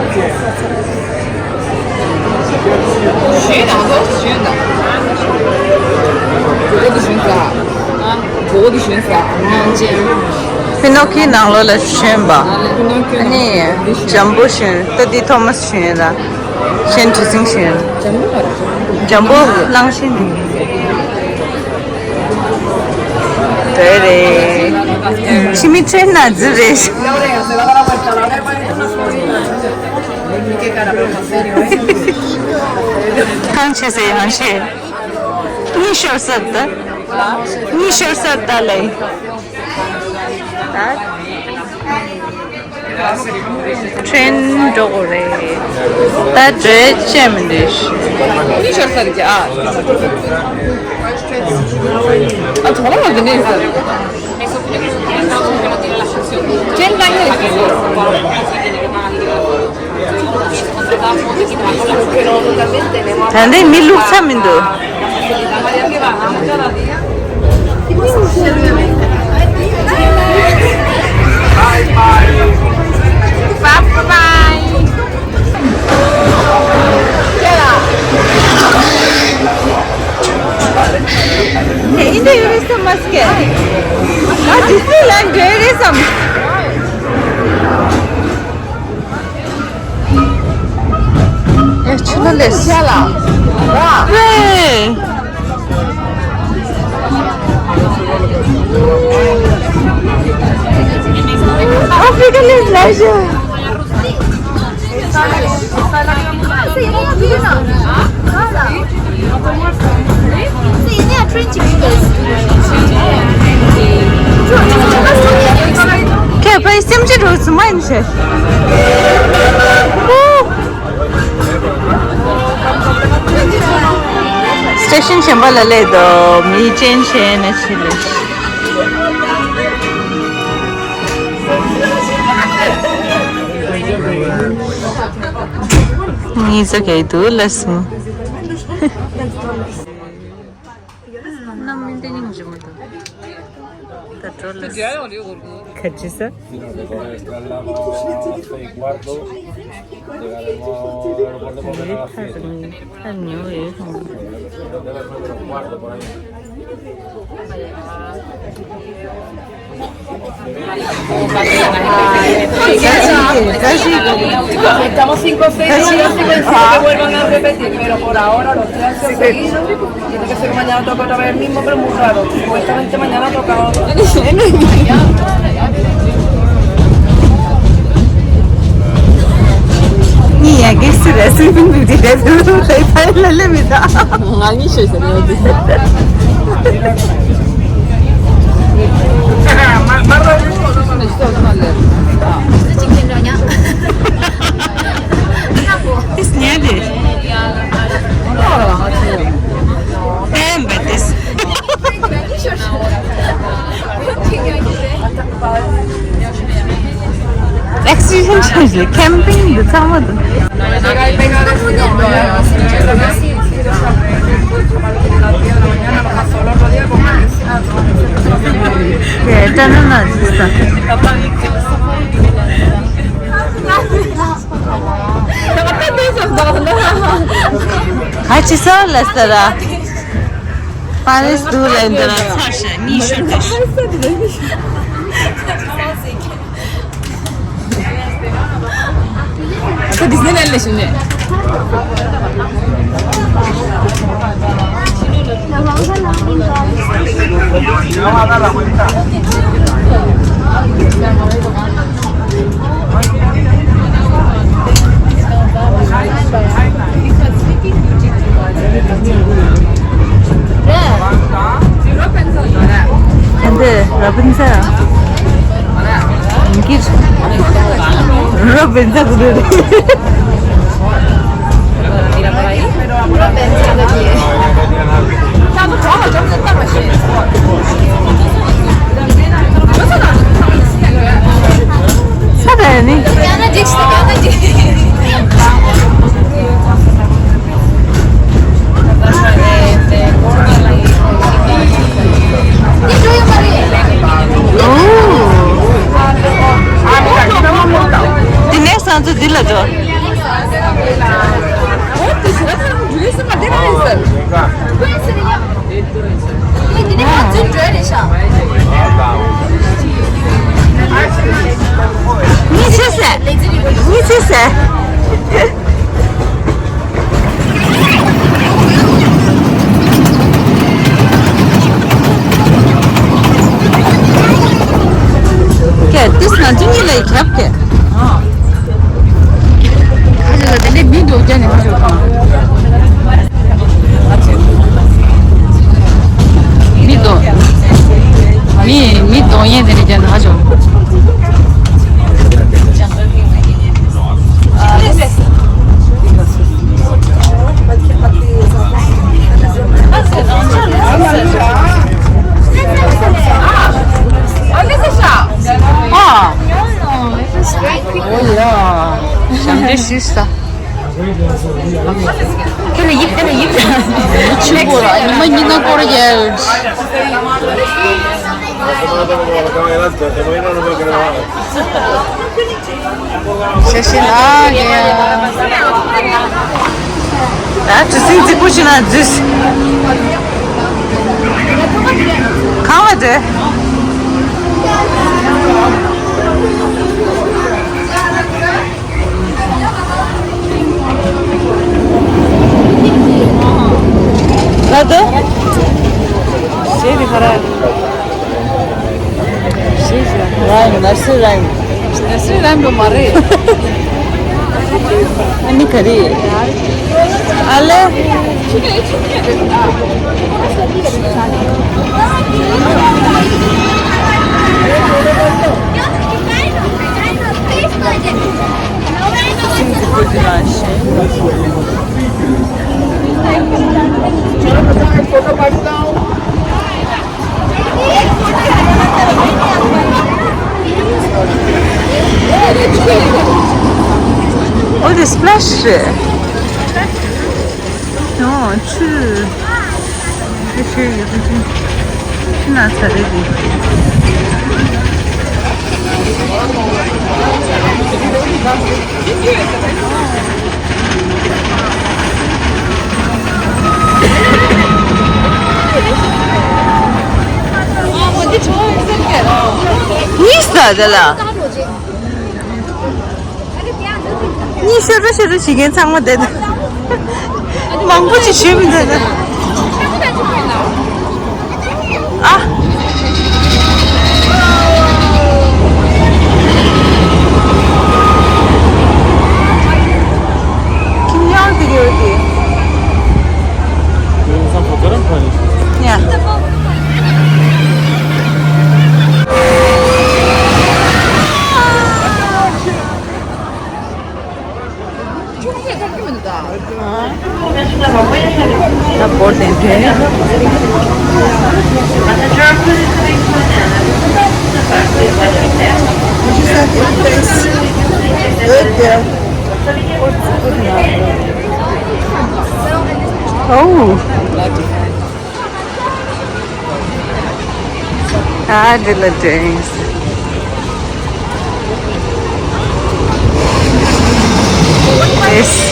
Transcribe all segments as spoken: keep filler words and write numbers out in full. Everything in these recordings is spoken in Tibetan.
ཞུས་དང་ཟོ་ཞུས་དང་། གོ་གི་ཞུས་ས། གོ་གི་ཞུས་ས། ཕི་ནོ་ཁི་ནང་ལོགས་ལ་ཞོན་པ། ཨ་ནི་འཇམ་པོ་ཞོན། ད་འདི་ཐོ་མ་སི་ཞོན་ལ། ཞན་གྲི་སིང་ཞོན། འཇམ་པོ་གླང་ཞོན་ནི། དེ་རེད། ཕྱི་མི་ཁྲེན་ན་རྫི་རེད། གང་བྱེད་ཟེར་ཡང་ཤེས། གཉིད་ཤོར་ས་ད། གཉིད་ཤོར་ས་ད་ལེ། ད། ཁྲེན་འགྲོ་དགོས་རེད། ད་བྲོས་བཅད་མི་འདུག་གཉིད་ཤོར་ས་རེད་ཀྱི་ཨ། ཨ་གྲོགས་ལ་འདི་ནས་ཟེར། ཁྲེན་ད་ཡོད། ད་འདི་མི་ལུག་ཚ་མི་འདུག Hey, in the tourism market. Ah, Disneyland tourism. ཡ་ཆུ་ལ་ལས། ཧེ། African is leisure. ཁྱེད་ཕའི་སེམས་ཅན་རུ་སུ་མ་ཡིན་ཤེས། སི་ཊེ་ཤན་གཞན་པ་ལ་སླེབས་དོ། མི་ཅན་ཤེས་ན་ཆི་ལེ། ངེད་ཚོ་གའི་དུ་ལ་སུ། རྣམ་སྨིན་ཏེ་སྙིང་རྗེ་མོ་འདུག་ད་འགྲོ་ལ། ཁ་ཅི་ས། ཁ་ཉོ་ཡོད་ཁང་། Estamos cinco o seis días y pensaba que vuelvan a repetir, pero por ahora los tres han seguido. Tiene que ser mañana toca otra vez el mismo, pero muy raro. Supuestamente mañana toca otro. ངས་ཡ་གི་སི་ར་སི་མིན་འདུག་དེ་དེ་དེ་ཕར་ལ་ལེ་མི་ད། ང་གཉིས་ཤོད་ཟེར་ཡོད་དེ། It's near this. Damn, but this. Exhibition change le camping འདི་ཚང་མ་འདུག Yeah, ད་ནི་ན་ཟིག་ས། ཨ་ཅི་ས་ལ་ས་ར། པ་རེས་དུ་ལེན་དུ་ར་ཚར་ཤ་གཉིས་ཤོར་ཏེ། ད་ཌིས་ནི་ལེན་ལ་ཞུ་ནས། འདི་ར་བུན་ཚ། འདི་ར་བུན་ཚ་གུ་རུ་རེད། ས་ར་ནི། འདི་ནས་སང་ཚོ་འདི་ལ་འགྲོ། མི་ཚེ་ཟེར། མི་ཚེ་ཟེར། ཀྱེ་ཏིས་ང་ཚོ་གཉིས་ལ་ཁྱབ་ཀྱེ། ཁ་ཅིག་ལ་དེ་འདྲའི་མི་འདུག་ཀྱ་ནི་ཧ་ཅང་མི་འདུག་མི་མི་འདུག་ཡན་དེ་འདྲ་ཀྱ་ནི་ཧ་ཅང་། ཨ། ཨོ་ཡ། ཞབས་འདྲེན་ཞུས་ས། དེ་ལ་ཡིབ་དེ་ལ་ཡིབ། ཆུ་བོ་ལ་ཉི་མ་གཉིས་ན་སྐོར་རྒྱག་ཡོད། ཤ་ཤི་ལ་གེ། ད་གྲུ་གཟིངས་རྫིག་པོ་ཞིག་ན་འཛུལ། གང་ལ་འགྲོ། ག་དུ། ཞེས་དེ་ག་ར། རང་ནར་སི་རང་། ནར་སི་རང་དུ་མ་རེད། ཨ་ནི་ག་རེ། ཨ་ལེ། འོ་དེ་སི་པི་ལེ་ཤི་རེད། ཡང་ཆུ། ཆུ་ཆུ་ཡོད་ཆུ་ཆུ་ན་ཚ་རེད་དེ། གཉིས་ས་དེ་ལ། གཉིས་ཤོ་རུ་ཤོ་རུ་བྱེད་མཁན་ཚང་མ་བསྡད། མང་པོ་ཅིག་ཞུས་མི་འདུག་ད། ཨ། ཁྱིམ་ཡང་དེ་ཡོད་དེ། ཡ། ད་བོར་ཏེ་འདུག་ཨོ། ཨ་འདི་ལ་འགྲོ་ཡིན། ཨེས།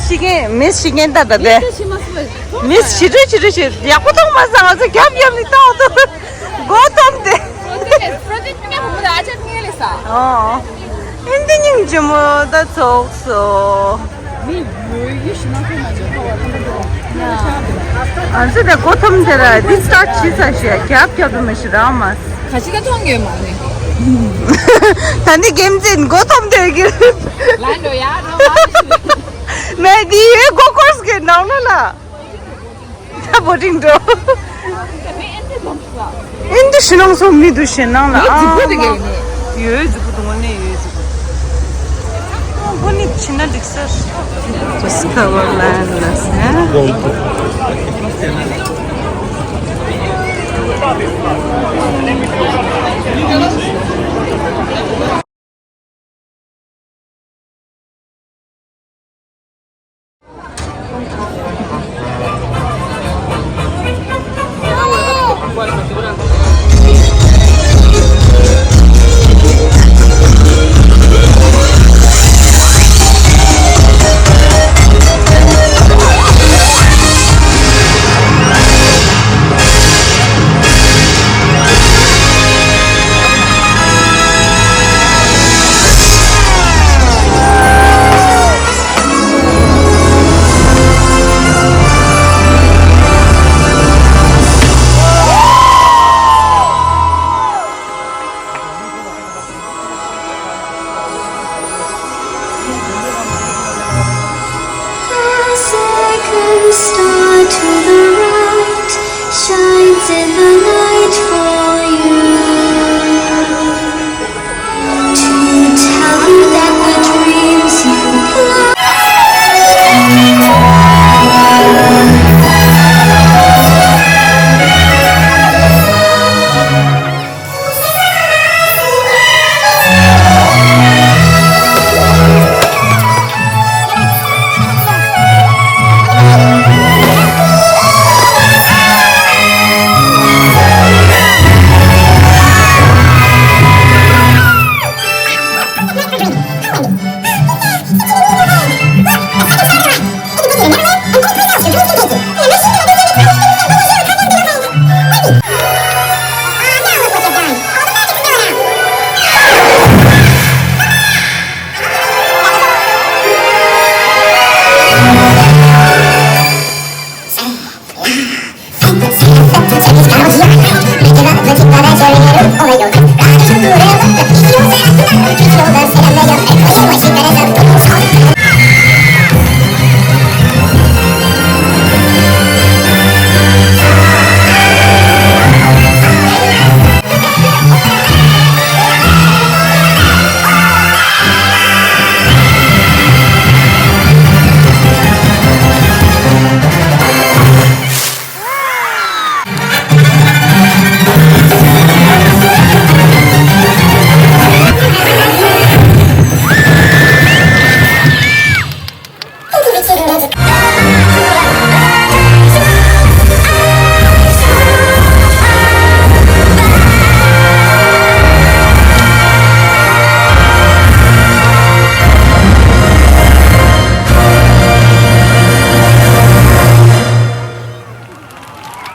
ཤི་མཁན་མི་ཤི་མཁན་ད་ད་དེ། མི་ཤི་འགྲོ་ཤི་འགྲོ་ཤི་ཡག་པོ་མཐོང་མ་སོང་། ང་ཚོ་རྒྱབ་རྒྱབ་ནས་ལྟ་འདུག་མགོ་འཐོམ་སྟེ། ཨོ། ཨིན་དི་སྙིང་རྗེ་མོ་ད་ཚོགས་སོ། ང་ཚོ་ད་མགོ་འཐོམ་དེ་ར་འདི་སྟ་ཅི་ས་ཞིག་རྒྱབ་རྒྱབ་ཏུ་མི་ཤི་ར་མ། ཁ་ཤི་ད་མཐོང་ཡོད་མ་ནི། ད་ནི་རྒྱལ་མཚན་མགོ་འཐོམ་དེ་གི། ལ་འགྲོ་ཡ་འགྲོ་མ་ཤི། མེ་འདི་ཡོད་མགོ་སྐོར་གི་ནང་ལོགས་ལ། ད་བོ་ཏིང་འགྲོ། ཨིན་དི་ཤི་ནང་སོ་མི་འདུག་ཤི་ནང་ལ། ཨ་མ། ཡོད་རྫིག་པོ་འདུག་དངོས་གནས་ཡོད་རྫིག་པོ། ཨ་བོ་ནི་ཕྱིན་ན་འགྲིག་ས་རེད། Just cover land ལ་ཟེར། The second star to the right shines in the night for